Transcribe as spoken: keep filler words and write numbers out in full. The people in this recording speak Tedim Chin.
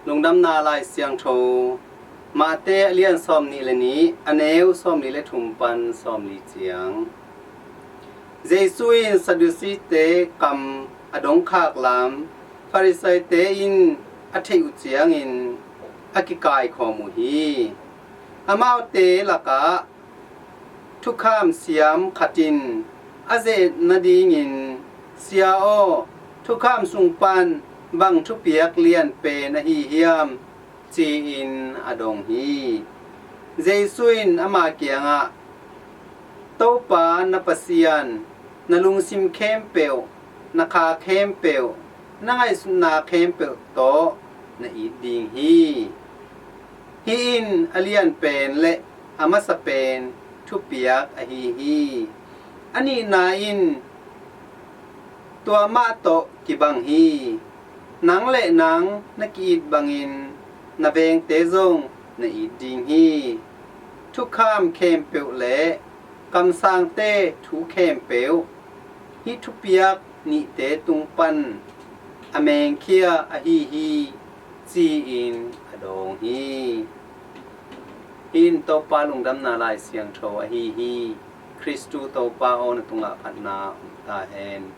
Lungdamna Lai Siangtho, Mate a lian sawmnih le nih, a neu sawmnih le thum pan sawmli ciang. Jesu in Sadducee-te kam a dongkhak lam Pharisee-te in a theih uh ciangin a kikaikhawm uh hi. Amaute lakah thukham siam khat in a ze-et nadingin, "Sia aw, thukham sung pan bang thupiak lian pen ahi hiam?" ci-in a dong hi. Jesu in ama kiangah, "Topa na Pasian, na lungsim khempeuh, na kha khempeuh, na ngaihsutna khempeuh tawh na it ding hi. Hih in a lian pen le a masa pen thupiak ahi hi. A nihna in tua mah tawh kibang hi. Nang le nang na ki-it bangin na vengte zong na it ding hi. Thukham khempeuh le kamsangte thu khempeuh, hih thupiak nihte tung pan a mengkhia ahi hi," ci-in a dawng hi. Hih in Topa Lungdamna Lai Siangtho ahi hi. Khristu Topa aw, na tungah phatna om ta hen.